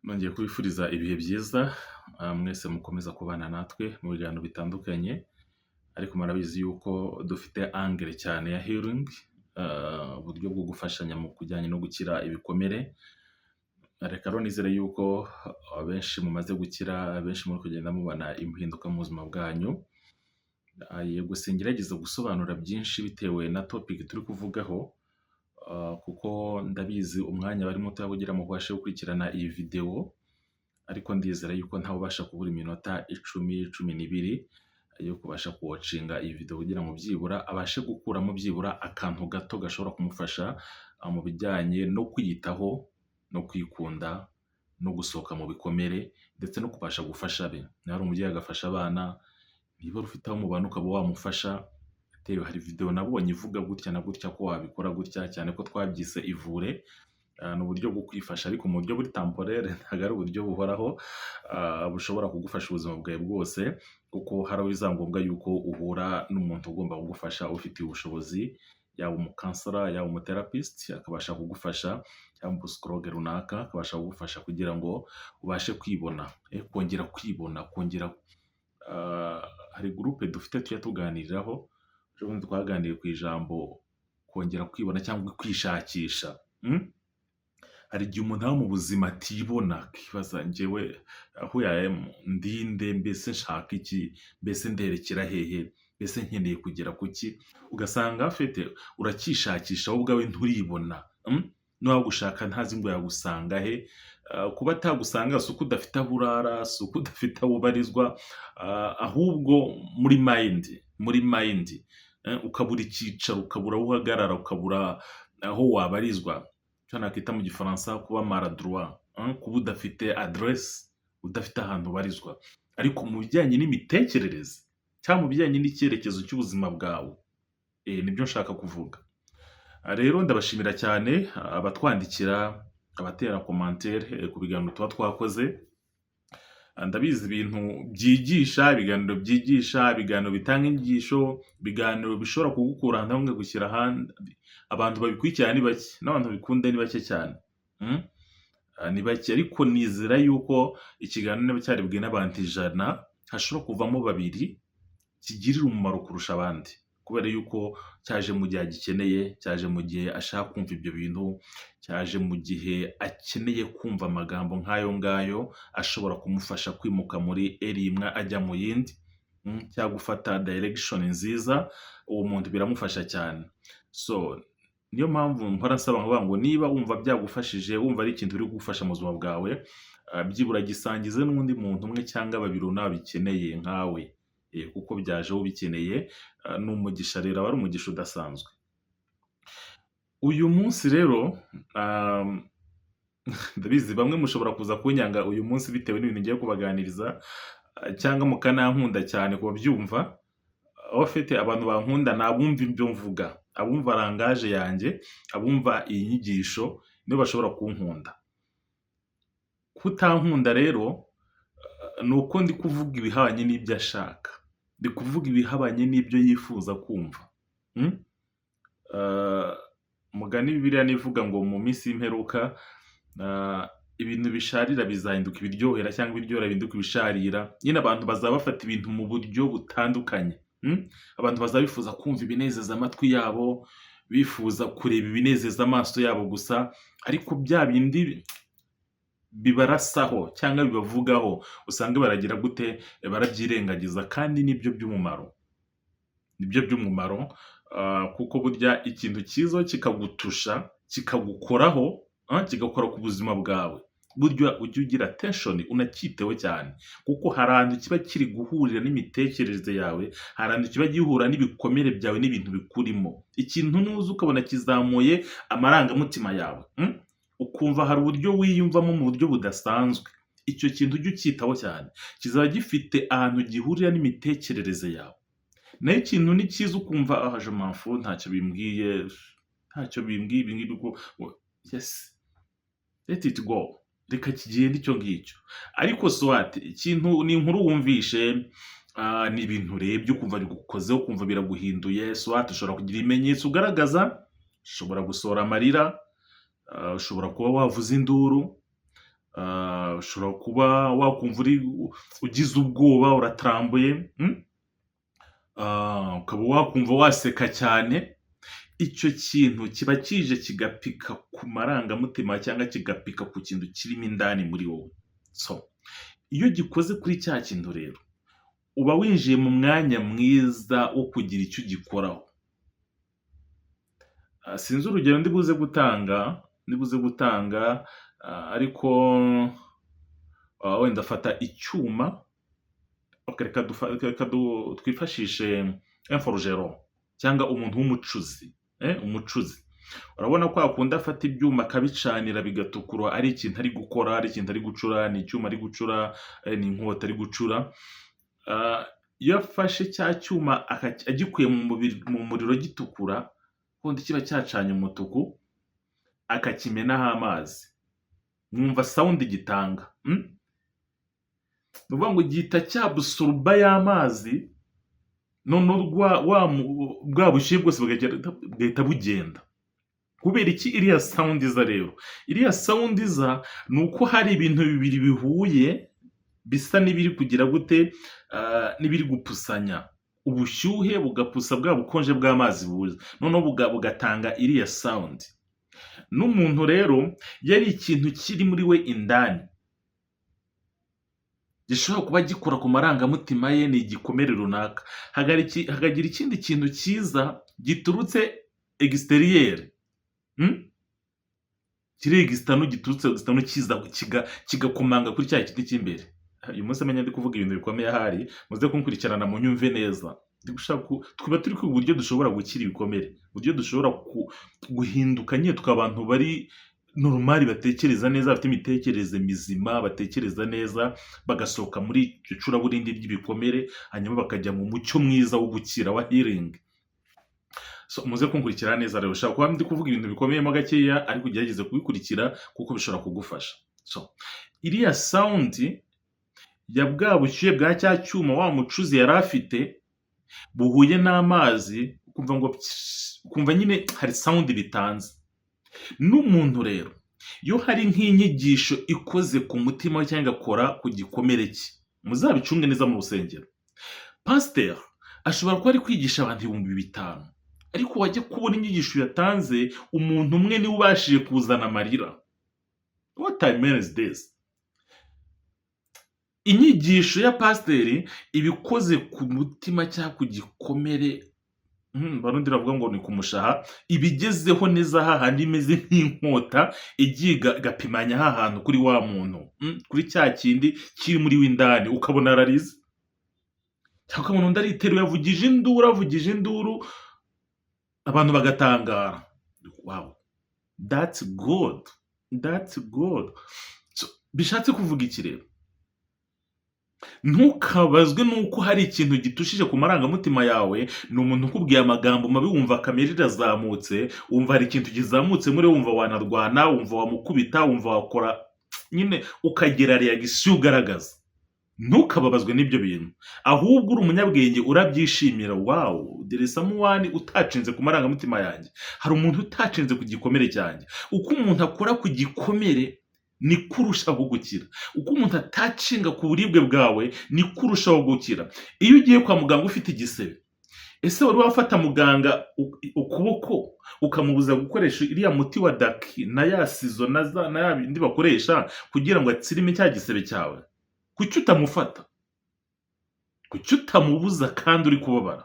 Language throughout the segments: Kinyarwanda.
Nongeye kubifuriza ibihe byiza, mwese mukomeza kubana natwe mu biganiro bitandukanye, ariko murabizi yuko dufite angle cyane ya healing, uburyo bwo gufashanya mu kujyanye no gukira ibikomere. Reka rero nizere yuko abenshi mumaze gukira, abenshi muri kugenda mubona impinduka mu buzima bwanyu. Yego, singerageza gusobanura byinshi bitewe na topic turi kuvugaho, kuko ndabizi umwanya bari muto kugira ngo mubashe gukurikirana iyi video, ariko ndizera yuko ntawe ubasha kubura iminota 10, 12 yo kubasha kuwatchinga iyi video kugira ngo byibura abashe gukuramo byibura akantu gato gashobora kumufasha mu bijyanye no kwiyitaho no kwikunda no gusohoka mu bikomere ndetse no kubasha gufasha abe. Niba ari umubyeyi agafasha abana, niba ufite aho mubana ukaba wamufasha. Tewe hari video nabonye ivuga gutya na gutya ko wabikora gutya, cyane ko twabyise ivure. Ni uburyo bwo kwifasha ariko mu buryo buri temporaire, ntabwo ari uburyo buhoraho bushobora kugufasha ubuzima bwawe bwose, kuko hari aho bizaba ngombwa yuko uhura n'umuntu ugomba kugufasha ubifitiye ubushobozi, yaba umucounselor, yaba umutherapist akabasha kugufasha, cyangwa umupsychologue runaka akabasha kugufasha kugira ngo ubashe kwibona, kongera kwibona, kongera hari groupe dufite tujya tuganiriraho, ejo bundi twaganiriye ku ijambo kongera kwibona cyangwa kwishakisha. Hari igihe umuntu aba mu buzima atibona, akibaza: "Njyewe who I am, ndinde? Mbese nshaka iki? Mbese nderekera hehe? Mbese nkeneye kugera ku ki?" Ugasanga afite uracyishakisha, wowe ubwawe nturibona. N'uwagushaka ntazi ngo yagusanga he. Kuba atagusanga si uko udafite aho urara, si uko udafite aho ubarizwa, ahubwo muri mind ukabura icyicaro, ukabura aho uhagarara, ukabura aho wabarizwa, icyo nakita mu Gifaransa kuba maladroit, kuba udafite aderesi, udafite ahantu ubarizwa. Ariko mu bijyanye n'imitekerereze cyangwa mu bijyanye n'icyerekezo cy'ubuzima bwawe, nibyo nshaka kuvuga. Rero ndabashimira cyane abatwandikira, abatera commentaire ku biganiro tuba twakoze. Ndabizi ibintu byigisha, ibiganiro byigisha, ibiganiro bitanga inyigisho, ibiganiro bishobora kugukura ahantu hamwe bikagushyira ahandi, abantu babikurikirana ni bake, n'abantu babikunda ni bake cyane. Ni bake, ariko nizera yuko ikiganiro niba cyarebwe n'abantu 100, hashobora kuvamo babiri kigirira umumaro kurusha abandi, kubera yuko cyaje mu gihe agikeneye, cyaje mu gihe ashaka kumva ibyo bintu, cyaje mu gihe akeneye kumva amagambo nk'ayo ngayo ashobora kumufasha kwimuka muri area imwe ajya mu yindi, cyangwa gufata direction nziza, uwo muntu biramufasha cyane. So niyo mpamvu mpora nsaba nkavuga ngo niba wumva byagufashije, wumva ari ikintu biri kugufasha mu buzima bwawe, byibura gisangize n'undi muntu umwe cyangwa babiri ubona babikeneye nkawe, kuko byaje ubikeneye, ni umugisha rero, aba ari umugisha udasanzwe. Uyu munsi rero, ndabizi bamwe mushobora kuza kunyanga uyu munsi bitewe n'ibintu ngiye kubaganiriza, cyangwa mukanankunda cyane ku babyumva. Au fait, abantu bankunda ni abumva ibyo mvuga, abumva langage yanjye, abumva iyi nyigisho nibo bashobora kunkunda. Kutankunda rero ni uko ndi kuvuga ibihabanye n'ibyo ashaka, ndi kuvuga ibihabanye n'ibyo yifuza kumva. Umugani Bibiliya nivuga ngo mu minsi y'imperuka ibintu bisharira bizahinduka ibiryohera cyangwa ibiryohera bihinduke ibisharira, nyine abantu bazaba bafata ibintu mu buryo butandukanye. Abantu bazaba bifuza kumva ibinezeza amatwi yabo, bifuza kureba ibinezeza amaso yabo gusa, ariko bya bindi bibarasaho cyangwa bibavugaho usange baragira gute? Barabyirengagiza, kandi nibyo by'umumaro. Nibyo by'umumaro, kuko burya ikintu cyiza kikagutoucha, kikagukoraho, kigakora ku buzima bwawe, burya ujye ugira attention unacyiteho cyane, kuko hari ahantu kiba kiri guhurira n'imitekerereze yawe, hari ahantu kiba gihura n'ibikomere byawe n'ibintu bikurimo. Ikintu nuza ukabona kizamuye amarangamutima yawe, ukumva hari uburyo wiyumvamo mu buryo budasanzwe, icyo kintu ujye ucyitaho cyane, kizaba gifite ahantu gihurira n'imitekerereze yawe. Naho ikintu ni cyiza ukumva: "Ah, je m'en fous, ntacyo bimbwiye, ntacyo bimbwiye ibi ngibi", ko yes, let it go, reka kigende icyo ngicyo. Ariko soit ikintu ni inkuru wumvishe, ni ibintu urebye ukumva bigukozeho, ukumva biraguhinduye, soit ushobora kugira ibimenyetso ugaragaza, ushobora gusohora amarira, ushobora kuba wavuza induru, ushobora kuba wagira Ushobora kuba wakumva uri ugize ubwoba, uratarambuye, Ukaba wakumva waseka cyane. Icyo kintu kiba kije kigapika ku marangamutima cyangwa kigapika ku kintu kirimo indani muri wowe. So iyo gikoze kuri cya kintu rero, uba winjiye mu mwanya mwiza wo kugira icyo ugikoraho. Sinzi urugero ndi buze gutanga, ariko wenda fata icyuma. Okay, reka twifashishe un forgeron cyangwa umuntu w'umucuzi, umucuzi. Urabona ko akunda afata ibyuma akabicanira bigatukura, ari ikintu ari gukora, ari ikintu ari gucura, ni icyuma ari gucura, ni inkota ari gucura. Iyo afashe cya cyuma agikuye mu muriro gitukura, kundi kiba cyacanye umutuku, akakimenaho amazi, mwumva sound gitanga, Ni ukuvuga ngo gihita cyabsorba ya mazi, noneho bwa bushyuhe bwose bugahita bugenda. Kubera iki iriya sound iza rero? Iriya sound iza ni uko hari ibintu bibiri bihuye, bisa n'ibiri kugira gute, n'ibiri gupusanya. Ubushyuhe bugapusa bwa bukonje bw'amazi buza, noneho bugatanga iriya sound. N'umuntu rero iyo ari ikintu kiri muri we indani, gishobora kuba gikora ku marangamutima ye, ni igikomere runaka, hakagira ikindi kintu cyiza giturutse extérieur, Kiri externe, giturutse externe, kiza kigakomanga kuri cya kindi cy'imbere. Uyu munsi menya ndi kuvuga ibintu bikomeye ahari, muze kunkurikirana munyumve neza. Ndi gushaka twaba turi kwiga uburyo dushobora gukira ibikomere, uburyo dushobora guhinduka nyine tukaba abantu bari normal, batekereza neza, bafite imitekerereze mizima, batekereza neza, bagasohoka muri iryo curaburindi ry'ibikomere, hanyuma bakajya mu mucyo mwiza wo gukira, wa healing. So muze kunkurikira neza rero, ushobora kuba ndi kuvuga ibintu bikomeyemo gakeya, ariko ugerageze kubikurikira kuko bishobora kugufasha. So iriya sound ya bwa bushyuhe bwa cya cyuma wa mucuzi yari afite buhuye n'amazi, ukumva ngo pss, ukumva nyine hari sound bitanze. N'umuntu rero iyo hari nk'inyigisho ikoze ku mutima we cyangwa igakora ku gikomere cye, muzabicunge neza mu rusengero. Pasiteri ashobora kuba ari kwigisha abantu 5000, ariko wajya kubona inyigisho yatanze, umuntu umwe niwe ubashije kuzana amarira. What I mean is this: inyigisho ya pasiteri iba ikoze ku mutima cyangwa ku gikomere, Barundi bavuga ngo ni ku mushaha, iba igezeho neza hahandi imeze nk'inkota igiye igapimanya hahantu kuri wa muntu, kuri cya kindi kiri muri we indani, ukabona ararize, cyangwa ukabona undi ariteruye, avugije induru, avugije induru, abantu bagatangara. Wow, that's good, that's good. So, bishatse kuvuga iki rero? Ntukabazwe nuko hari ikintu gitushije ku marangamutima yawe, ni umuntu ukubwiye amagambo mabi, wumva kamere irazamutse, wumva hari ikintu kizamutse muri wowe, wumva wanarwana, wumva wamukubita, wumva wakora nyine, ukagira reaction ugaragaza. Ntukababazwe n'ibyo bintu, ahubwo uri umunyabwenge urabyishimira. Wow, there is someone utacinze ku marangamutima yanjye, hari umuntu utacinze ku gikomere cyanjye. Uko umuntu akora ku gikomere niko urushaho gukira. Uko umuntu atacinga ku buribwe bwawe niko urushaho gukira. Iyo ugiye kwa muganga ufite igisebe, ese wari wafata muganga ukuboko ukamubuza gukoresha iriya muti wa daki na ya ciseau na za na ya bindi bakoresha kugira ngo atsirime cya gisebe cyawe? Kuki utamufata? Kuki utamubuza kandi uri kubabara?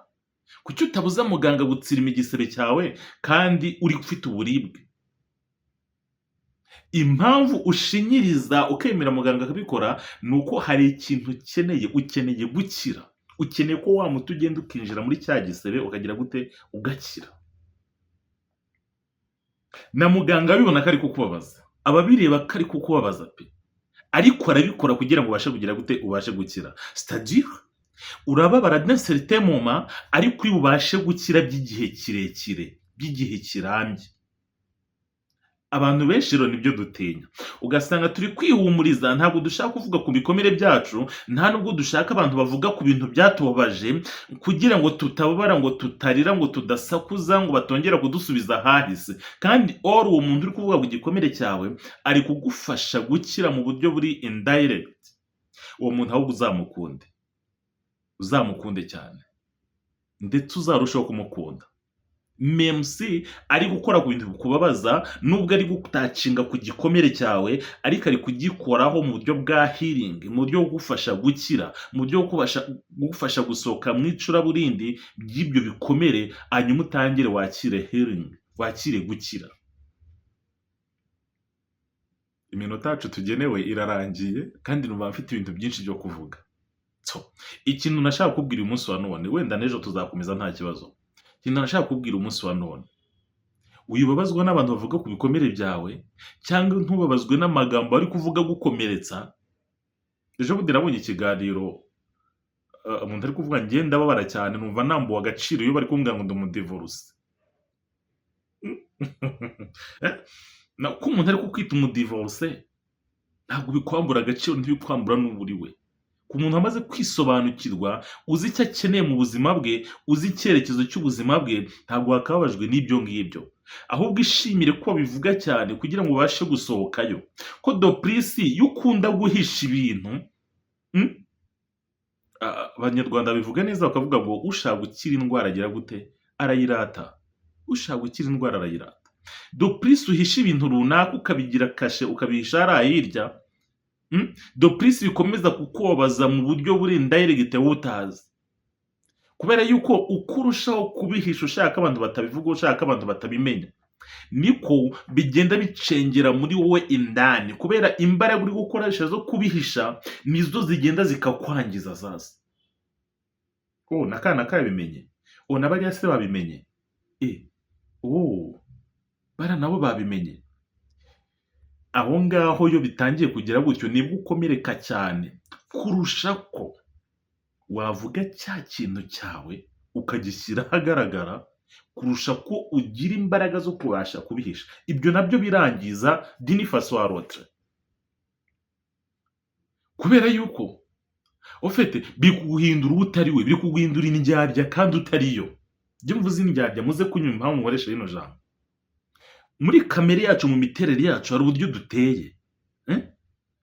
Kuki utabuza muganga gutsirima igisebe cyawe kandi uri ufite uburibwe? Impamvu ushinyiriza ukemera muganga akabikora ni uko hari ikintu ukeneye, ukeneye gukira, ukeneye ko wa muti ugenda ukinjira muri cya gisebe, ukagira gute? Ugakira. Na muganga abibona ko ari kukubabaza, aba abireba ko ari kukubabaza pe, ariko arabikora kugira ngo ubashe kugira gute? Ubashe gukira. C'est-à-dire urababara d'un certain moment, ariko iyo ubashe gukira by'igihe kirekire, by'igihe kirambye. Abantu benshi rero nibyo dutinya, ugasanga turi kwihumuriza, ntabwo dushaka kuvuga ku bikomere byacu, nta nubwo dushaka abantu bavuga ku bintu byatubabaje, kugira ngo tutababara, ngo tutarira, ngo tudasakuza, ngo batongera kudusubiza ahahise. Kandi or uwo muntu uri kuvuga ku gikomere cyawe ari kugufasha gukira mu buryo buri indirect. Uwo muntu ahubwo uzamukunde, uzamukunde cyane, ndetse uzarusheho kumukunda. Même si ari gukora ku bintu bikubabaza, nubwo ari gutouchinga ku gikomere cyawe, ariko ari kugikoraho mu buryo bwa healing, mu buryo bwo kugufasha gukira, mu buryo bwo kugufasha gusohoka mu icuraburindi by'ibyo bikomere, hanyuma utangire wakire healing, wakire gukira. Iminota yacu tugenewe irarangiye, kandi numva mfite ibintu byinshi byo kuvuga. So, ikintu nashaka kukubwira uyu munsi wa none, wenda n'ejo tuzakomeza nta kibazo. Ikintu nashaka kukubwira umunsi wa none, wibabazwa n'abantu bavuga ku bikomere byawe, cyangwa ntubabazwe n'amagambo bari kuvuga agukomeretsa. Ejo bundi nabonye ikiganiro, umuntu ari kuvuga: "Njye ndababara cyane, numva nambuwe agaciro iyo bari kumbwira ngo ndi umudivorce." Ko umuntu ari kukwita umudivorce ntabwo bikwambura agaciro, ntibikwambura n'uwo uri we. Ku muntu wamaze kwisobanukirwa, uzi icyo akeneye mu buzima bwe, uzi icyerekezo cy'ubuzima bwe, ntabwo wakababajwe n'ibyo ngibyo. Ahubwo ishimire ko babivuga cyane kugira ngo ubashe gusohokayo. Ko de plus iyo ukunda guhisha ibintu, Abanyarwanda bivuga neza bakavuga ngo ushaka gukira indwara agira gute? Arayirata. Ushaka gukira indwara arayirata. De plus uhisha ibintu runaka, ukabigira caché, ukabihisha hariya hirya, de plus bikomeza kukubabaza mu buryo buri indirect wowe utazi. Kubera yuko uko urushaho kubihisha, ushaka abantu batabivuga, ushaka abantu batabimenya, niko bigenda bicengera muri wowe indani, kubera imbaraga uri gukoresha zo kubihisha nizo zigenda zikakwangiza. Sasa, oh, n'akana kabimenye, oh, na bariya se babimenye, oh, bariya nabo babimenye. Aho ngaho iyo bitangiye kugira gutyo, nibwo ukomereka cyane kurusha ko wavuga cya kintu cyawe ukagishyira ahagaragara, kurusha ko ugira imbaraga zo kubasha kubihisha. Ibyo nabyo birangiza d'une façon ou l'autre, kubera yuko ufite biri kuguhindura uwo utari we, biri kuguhindura indyarya kandi utariyo. Ibyo mvuze indyarya, muze kunyuma impamvu nkoresha rino jambo. Muri kamere yacu, mu miterere yacu, hari uburyo duteye, eh?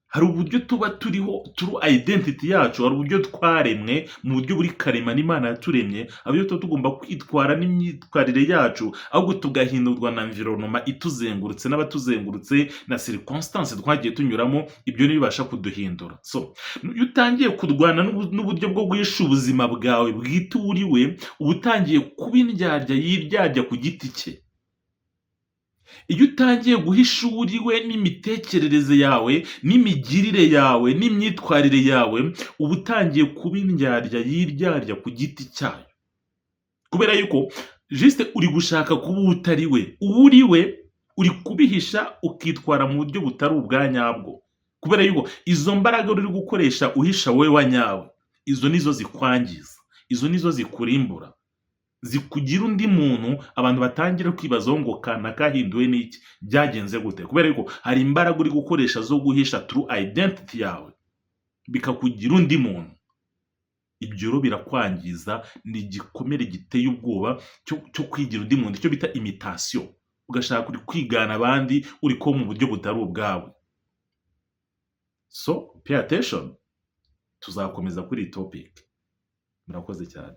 Hari uburyo tuba turiho, true identity yacu, hari uburyo twaremwe mu buryo buri karemano Imana yaturemye, hari uburyo tuba tugomba kwitwara n'imyitwarire yacu, ahubwo tugahindurwa na environment ituzengurutse n'abatuzengurutse na circonstance twagiye tunyuramo. Ibyo ntibibasha kuduhindura. So iyo utangiye kurwana n'uburyo bwo guhisha ubuzima bwawe bwite uwo uri we, uba utangiye kuba indyarya yiryarya ku giti cye. Iyo utangiye guhisha uwo uri we n'imitekerereze yawe n'imigirire yawe n'imyitwarire yawe, uba utangiye kuba indyarya yiryarya ku giti cyayo, kubera yuko juste uri gushaka kuba uwo utari we. Uwo uri we uri kubihisha, ukitwara mu buryo butari ubwa nyabwo, kubera yuko izo mbaraga uri gukoresha uhisha wowe wa nyawe, izo nizo zikwangiza, izo nizo zikurimbura, zikugira undi muntu abantu batangira kwibazaho ngo kana kahinduwe n'iki, byagenze gute? Kubera yuko hari imbaraga uri gukoresha zo guhisha true identity yawe, bikakugira undi muntu. Ibyo rero birakwangiza, ni igikomere giteye ubwoba cyo kwigira undi muntu, icyo bita imitation, ugashaka uri kwigana abandi, uri kuba mu buryo butari ubwawe. So pay attention, tuzakomeza kuri iyi topic. Murakoze cyane.